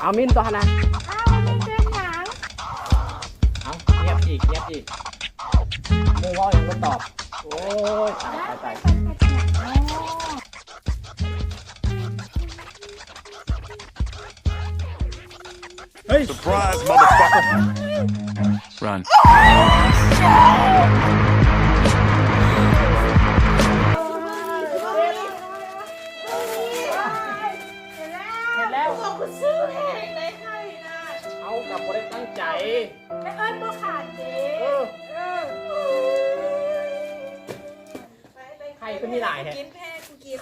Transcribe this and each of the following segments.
ເອົາ ມິນຕົວຫັ້ນນະ. ອ້າວ ມັນເປັນຫຍັງ? ເອົາ ງຽບອີກ ງຽບອີກ ໝູ່ເວົ້າຫຍັງບໍ່ຕອບ. ໂອ້ຍ ຕາຍ ຕາຍ ຕາຍ. ເຮີ້ຍ Surprise, motherfucker. Run. ເຫັນແລ້ວ ເຫັນແລ້ວ ຂອງກູຊື້ແຮງໄດ້ໄຂ່ນະ. ເອົາ ກໍບໍ່ໄດ້ຕັ້ງໃຈ ແຕ່ເອີ້ນບໍ່ຂາດເດ້. ເອີ ເອີ ໄຂ່ຄືມີຫຼາຍແທ້ ກິນແທ້ ກູກິນ.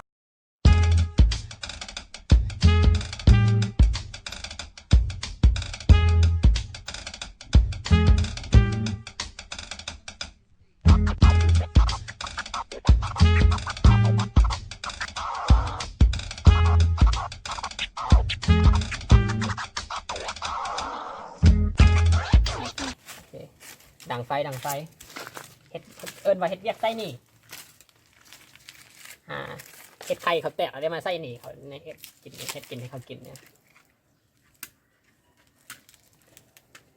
ໂອເຄ ດັງໄຟ ດັງໄຟ ເຮັດ ເອີ້ນວ່າເຮັດວຽກໃຊ້ໜີ້. ຫາເຮັດໄຂ່ເຂົາແຕກ ແລ້ວໄດ້ມາໃສ່ໜີ້ເຂົາໃນເຮັດກິນ ເຮັດກິນໃຫ້ເຂົາກິນເນາະ.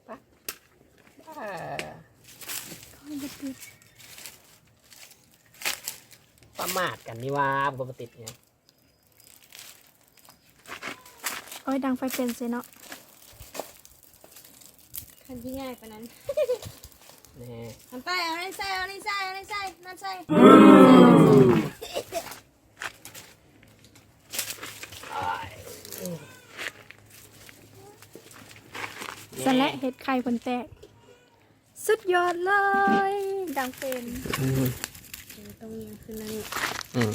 ປະ ອ່າ ປະໝາດກັນນີ້ຫວ່າ ບໍ່ຕິດຫຍັງ. ໂອ້ຍ ດັງໄຟເປັນຊິເນາະ ຄັນຊິງ່າຍປານນັ້ນ. ແນ່ ຫັ້ນໄປ ເອົານັ້ນໃສ່ ເອົານີ້ໃສ່ ເອົານີ້ໃສ່ ນັ້ນໃສ່. ຊັ້ນແຫຼະ ເຮັດໄຂ່ເພິ່ນແຕກ. ສຸດຍອດເລີຍ ດັງເປັນ. ອືມ ຕ້ອງຍຽງຂຶ້ນແລ້ວນີ້. ອືມ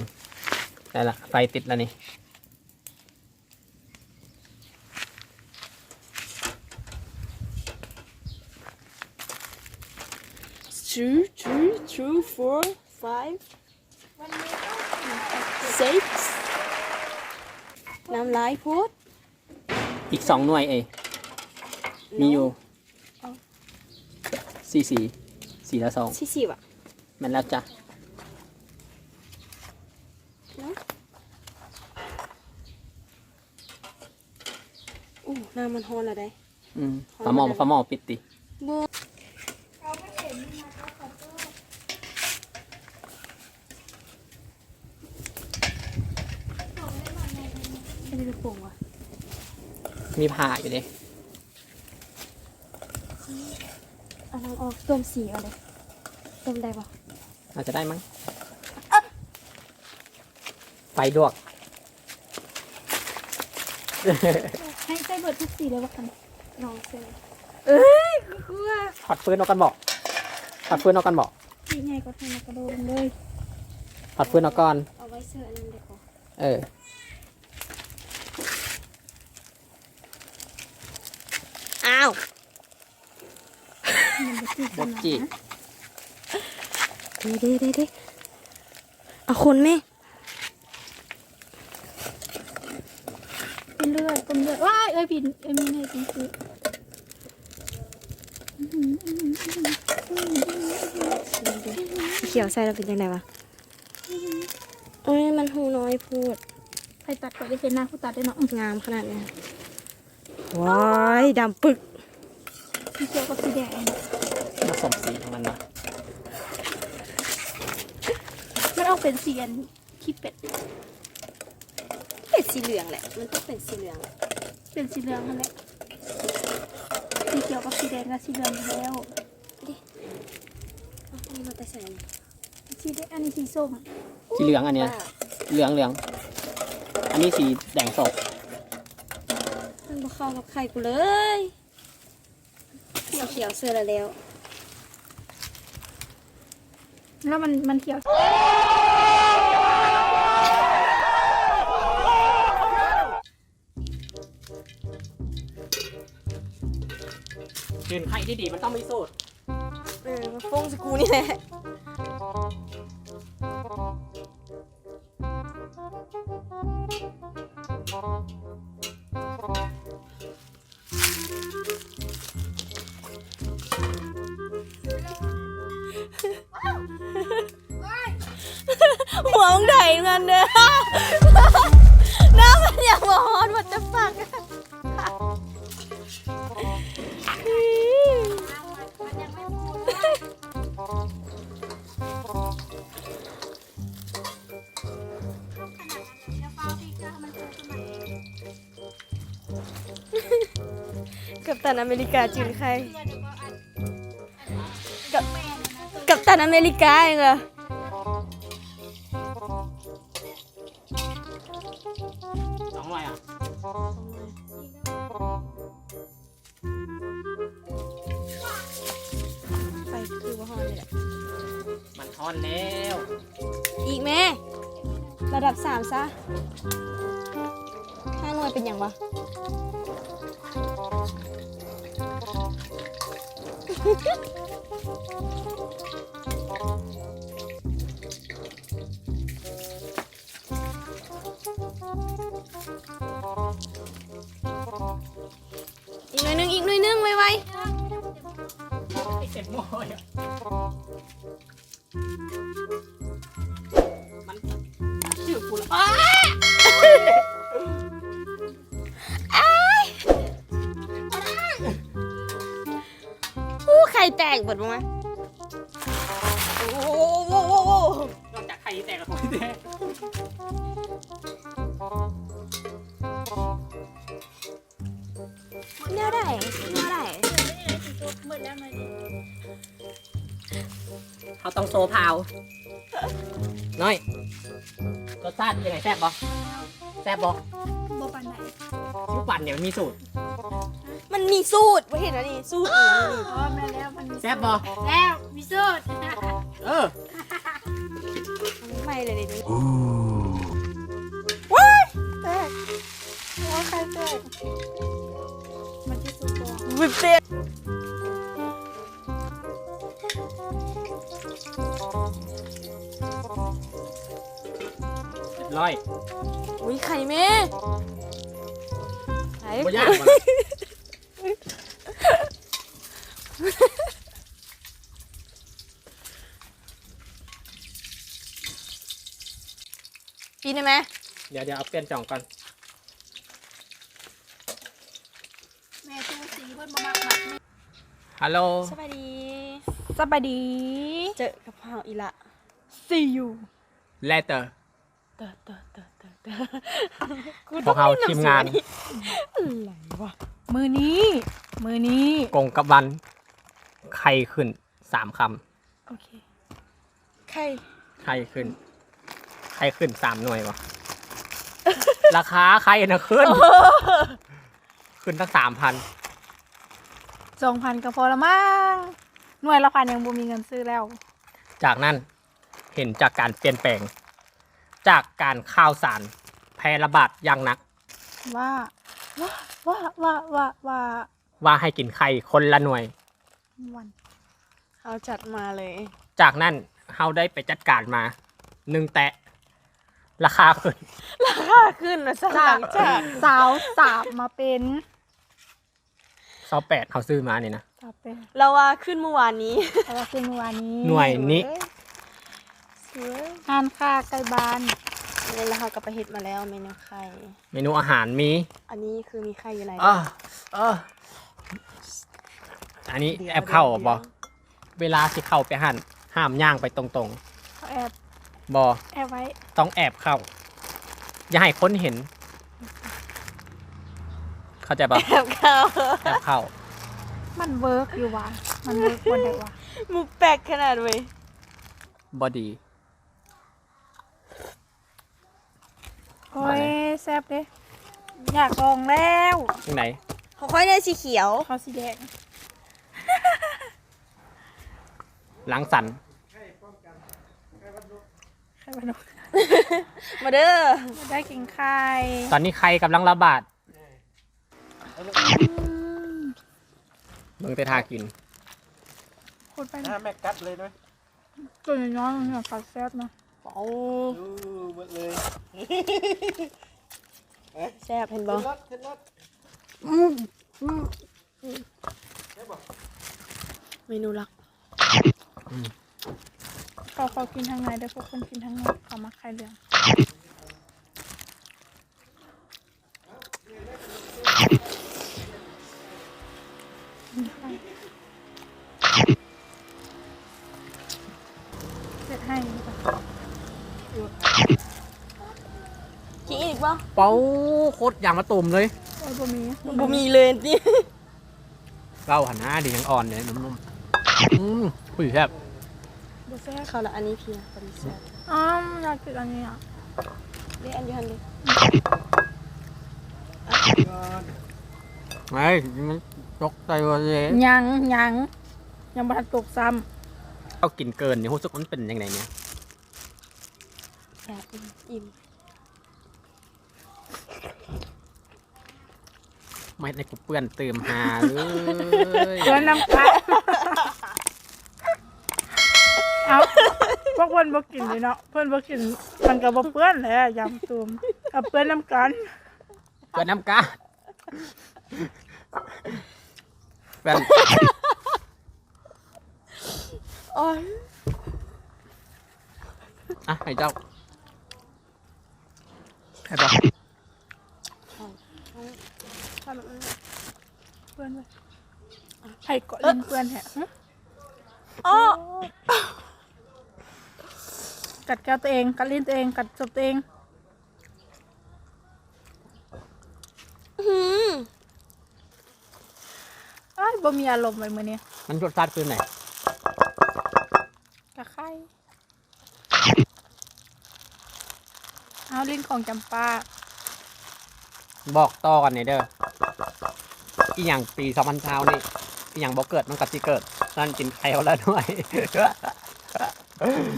ໄດ້ລະ ໄຟຕິດແລ້ວນີ້. Two, three, two, four, five, six. ນ້ຳລາຍໂພດ. ອີກສອງໜ່ວຍເອ ມີຢູ່. ເອົາ ສີ່ ສີ່ ສີ່ລະສອງ ສີ່ ສີ່ຫວາ? ແມ່ນແລ້ວຈ້ະ. ໂອ້ ນ້ຳມັນຮ້ອນແລ້ວໃດ. ອືມ ຝາໝໍ້ ຝາໝໍ້ປິດຕິ. ບໍ່. ເຮັດໃຫ້ລູກໂປ່ງຫວາ? ມີຜ້າຢູ່ເດ້. ເອົານ້ຳອອກ ຕົ້ມສີກ່ອນເດ້. ຕົ້ມໄດ້ບໍ່? ອາດຈະໄດ້ມັ້ງ. ໄຟລວກ. ໃຫ້ໃສ່ເບິດທຸກສີເລີຍບໍ່ຄັນ? ລອງໃສ່. ເອີຍ ກູກົວ. ຖອດຟືນອອກກ່ອນບໍ? ຖອດຟືນອອກກ່ອນບໍ? ສີໃຫຍ່ກໍຖອດ ແລ້ວກໍໂດນເລີຍ. ຖອດຟືນອອກກ່ອນ. ເອົາໄວ້ເຊື່ອອັນນັ້ນເດ້. ເອີ. ອ້າວ ມັນບໍ່ຈີບ ບໍ່ຈີບ. ເດ້ໆໆໆ ເອົາຄົນແມ່. ເປັນເລືອດ ເປັນເລືອດ. ວ້າຍ ເອີຍ ຜິດ ເອີຍ ມີໃຫ້ຈິງໆ. ຂຽວໃສ່ແລ້ວເປັນຈັ່ງໃດຫວາ? ໂອ້ຍ ມັນຫູນ້ອຍໂພດ. ໃຜຕັດກໍໄດ້ເຫັນໜ້າຜູ້ຕັດເດ້ເນາະ. ງາມຂະໜາດນີ້. ວ້າຍ ດຳປຶກ. ສີຂຽວກັບສີແດງ ມາສົມສີຂອງມັນນະ. ມັນອອກເປັນສີອັນຂີ້ເປັດ. ເປັນສີເຫຼືອງແຫຼະ ມັນຕ້ອງເປັນສີເຫຼືອງແຫຼະ. ເປັນສີເຫຼືອງຫັ້ນແຫຼະ. ສີຂຽວກັບສີແດງກໍສີເຫຼືອງຢູ່ແລ້ວ. ເດ້ ເອົາອັນນີ້ມາແຕ່ໃສອັນນີ້? ສີແດງ ອັນນີ້ສີສົ້ມ. ສີເຫຼືອງອັນເນີ້ຍ. ເຫຼືອງ ເຫຼືອງ. ອັນນີ້ສີແດງສົດ. ມັນບໍ່ເຂົ້າກັບໄຂ່ກູເລີຍ. ຂຽວໆ ເຊື່ອລະແລ້ວ ແລ້ວມັນ ມັນຂຽວ. ເຫັນໄຂ່ດີໆ ມັນຕ້ອງມີສູດ. ເອີ ມາໂປ້ງໃສ່ກູນີ້ແຫຼະ. ຫົວມຶງໄດມັນເດີ ໜ້າມັນຍັງບໍ່ຮອດ what the fuck. ກັບຕັນອາເມລິກາຈື່ໄຂ່ ກັບ ກັບຕັນອາເມລິກາເອງເອີ. ສອງໜ່ວຍອະ ໄຟຄືບໍ່ຮ້ອນນີ້ແຫຼະ ມັນຮ້ອນແລ້ວ ອີກແມ້ ລະດັບສາມຊະ ຫ້າໜ່ວຍເປັນຫຍັງວະ? ອີກໜ່ວຍໜຶ່ງ ອີກໜ່ວຍໜຶ່ງ ໄວໆ ເຕັມໝໍ້ ມັນຊື່ກູລະ ອ້າ ອ້າຍ ໂອ້ ໄຂ່ແຕກເບິດບໍ່ມາ ໂອ້ ນອກຈາກໄຂ່ແຕກແລ້ວ ໄຂ່ແຕກ ແນວໃດ ແນວໃດ ເຮົາຕ້ອງໂຊພາວ ນ້ອຍ ລົດຊາດເປັນຈັ່ງໃດ ແຊບບໍ່? ແຊບບໍ່? ບໍ່ປານໃດ ຄືປັ່ນນີ້ມັນມີສູດ ມັນມີສູດ ບໍ່ເຫັນອັນນີ້ສູດນີ້ ອໍ ແມ່ນແລ້ວ ມັນມີ ແຊບບໍ່? ແຊບ ມີສູດ ເອີ ໃໝ່ເລີຍນີ້ ວ້າຍ ແຕກ ໂອ້ຍ ໄຂ່ແຕກ ມັນຊິສຸກບໍ່? ວິບເຕັດ ຮຽບຮ້ອຍ ອຸ້ຍ ໄຂ່ແມ່ ໄຂ່ ບໍ່ຍາກບໍ່ລະ? ປີນໄດ້ໄໝ? ດຽວໆ ເອົາປ່ຽນຈອງກ່ອນ ແມ່ຕູສີເພິ່ນບໍ່ມັກໝາກເມັດ. ຮັລໂຫຼ ສະບາຍດີ ສະບາຍດີ ເຈີກັບພວກເຮົາອີກລະ See you later. ເຕີ ເຕີ ເຕີ ເຕີ ເຕີ ພວກເຮົາທີມງານ ອັນໃດວະ? ມື້ນີ້ ມື້ນີ້ກົງກັບວັນ ໄຂ່ຂຶ້ນສາມຄຳ ໂອເຄ ໄຂ່ ໄຂ່ຂຶ້ນ ໄຂ່ຂຶ້ນສາມໜ່ວຍວະ ລາຄາໄຂ່ນະຂຶ້ນ ຂຶ້ນຕັ້ງສາມພັນ ສອງພັນກໍພໍລະມັ້ງ ໜ່ວຍລະພັນຍັງບໍ່ມີເງິນຊື້ແລ້ວ ຈາກນັ້ນ ເຫັນຈາກການປ່ຽນແປງ ຈາກການຂ່າວສານແຜ່ລະບາດຢ່າງໜັກ ວ່າ ວ່າ ວ່າ ວ່າ ວ່າ ວ່າ ວ່າໃຫ້ກິນໄຂ່ຄົນລະໜ່ວຍ ເຮົາຈັດມາເລີຍ ຈາກນັ້ນເຮົາໄດ້ໄປຈັດການມາ ໜຶ່ງແຕະ ລາຄາຂຶ້ນ ລາຄາຂຶ້ນວ່າຊັ້ນ ຈາກ ຫຼັງຈາກ ຊາວສາມມາເປັນ ຊາວແປດ ເຮົາຊື້ມານີ້ນະ ຊາວແປດ ລາວວ່າຂຶ້ນມື້ວານນີ້ ລາວວ່າຂຶ້ນມື້ວານນີ້ ໜ່ວຍນີ້ ເອີຍ ຮ້ານຄ້າໃກ້ບ້ານ ແລ້ວເຮົາກໍໄປເຮັດມາແລ້ວ ເມນູໄຂ່ ເມນູອາຫານມີ ອັນນີ້ຄືມີໄຂ່ຢູ່ໃນ ເອີ ເອີ ອັນນີ້ແອບເຂົ້າບໍ່? ເວລາຊິເຂົ້າໄປຫັ້ນ ຫ້າມຍ່າງໄປຕົງໆ ເຂົາແອບ ບໍ່ ແອບໄວ້ ຕ້ອງແອບເຂົ້າ ຢ່າໃຫ້ຄົນເຫັນ ເຂົ້າໃຈບໍ່? ແອບເຂົ້າ ແອບເຂົ້າ ມັນເວີກຢູ່ຫວາ? ມັນເວີກບ່ອນໃດຫວາ? ມຸກແປກຂະໜາດເວີຍ ບໍ່ດີ. ໂອ້ຍ ມາເລີຍ ແຊບເດ້ ຢາກລອງແລ້ວ. ຈັ່ງໃດ? ຂອງຂ້ອຍເລີຍສີຂຽວ ຂອງຂ້ອຍສີແດງ. ລັງສັນ ໄຂ່ຫວັດນົກ ມາເດີ ມາເດີກິນໄຂ່. ຕອນນີ້ໄຂ່ກຳລັງລະບາດ. ອືມ ເບິ່ງແຕ່ທ່າກິນ ໂຄດໄປ ໜ້າແມັກກັດເລີຍນະ. ຕົວນ້ອຍໆ ມັນກັດແຊບນະ. ໂອ້ ເບິດເລີຍ ແຊບ ເຫັນບໍ່? ເຫັນລົດ ເຫັນລົດ ອືມ ອືມ ອືມ ເມນູຫຼັກ. ອືມ ເຂົາ ເຂົາກິນທາງໃນເດີ ພວກເພິ່ນກິນທາງນອກ ເຂົາມັກໄຂ່ເຫຼືອງ. ເປົາ ໂຄດຢາງມາຕູມເລີຍ. ໂອ້ຍ ບໍ່ມີ ບໍ່ມີເລີຍຕິ. ເວົ້າຫັ້ນນາ ດີ ຍັງອ່ອນເດ້ ນຸ້ມໆ. ອືມ ອຸ້ຍ ແຊບ. ບໍ່ແຊບ ເຂົ້າລະ ອັນນີ້ພີ້ນະ ພໍດີແຊບ. ອ້າວ ຢາກກິນອັນນີ້ອະ ເດ້ ອັນຢູ່ຫັ້ນເດ້. ໄອ້ ມັນຕົກໃສ່ບໍ່ເດ້. ຍັງ ຍັງ ຍັງບໍ່ທັນຕົກຊ້ຳ. ເຮົາກິນເກີນນີ້ ຮູ້ສຶກມັນເປັນຈັ່ງໃດແດ່? ແຊບ ອີ່ມ ອີ່ມ. ມາເຮັດໃຫ້ກູເປື້ອນຕື່ມຫາເອີຍ. ເປື້ອນນຳກັນ. ເອົ້າ ພວກເພິ່ນບໍ່ກິນເດ້ເນາະ ເພິ່ນບໍ່ກິນ ມັນກໍບໍ່ເປື້ອນແຫຼະ ຢາງຕູມ. ເອົາ ເປື້ອນນຳກັນ ເປື້ອນນຳກັນ. ແວ່ນ ໂອ້ຍ ອ່ະ ໃຫ້ເຈົ້າ ໃຫ້ບໍ່? ເປື້ອນເວີຍ ໃຜເກາະຫຼິ້ນເປື້ອນແທ້? ຫຶ ອໍ ກັດແກ້ວຕົວເອງ ກັດລີ້ນຕົວເອງ ກັດສົບຕົວເອງ. ອື ໂອ້ຍ ບໍ່ມີອາລົມເລີຍມື້ນີ້. ມັນລົດຊາດຄືໃດ? ກະໄຂ່. ເອົາ ຫຼິ້ນຂອງຈຳປາ. ບອກຕໍ່ກັນແດ່ເດີ ອີ່ຫຍັງປີສອງພັນຊາວນີ້ ອີ່ຫຍັງບໍ່ເກີດມັນກໍຊິເກີດ. ນັ້ນກິນໄຂ່ຄົນລະໜ່ວຍ.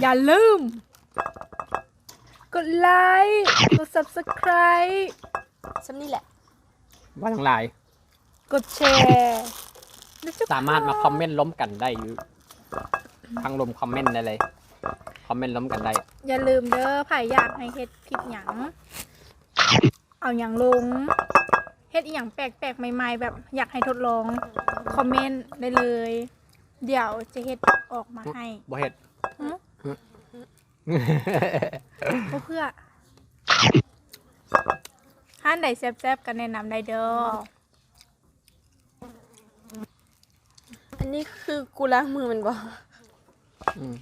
ຢ່າລືມ ກົດໄລ ກົດ Subscribe ສ່ຳນີ້ແຫຼະ ບໍ່ຕ້ອງຫຼາຍ ກົດແຊ ສາມາດມາຄອມເມັນລົມກັນໄດ້ຢູ່ ທາງລຸ່ມຄອມເມັນໄດ້ເລີຍ ຄອມເມັນລົມກັນໄດ້. ຢ່າລືມເດີ ໃຜຢາກໃຫ້ເຮັດຄລິບຫຍັງ ເອົາຫຍັງລົງ ເຮັດອີ່ຫຍັງແປກໆໃໝ່ໆ ແບບຢາກໃຫ້ທົດລອງ ຄອມເມັນໄດ້ເລີຍ ດຽວຈະເຮັດອອກມາໃຫ້. ບໍ່ເຮັດ. ຫຶ? ຫຶ? ບໍ່ເພື່ອ. ຮ້ານໃດແຊບໆກໍແນະນຳໄດ້ເດີ. ອັນນີ້ຄືກູລ້າງມືແມ່ນບໍ່? ອືມ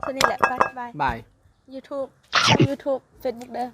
ສ່ຳນີ້ແຫຼະ ບາຍບາຍ. ບາຍ. YouTube ຊ່ອງ YouTube Facebook ເດີ.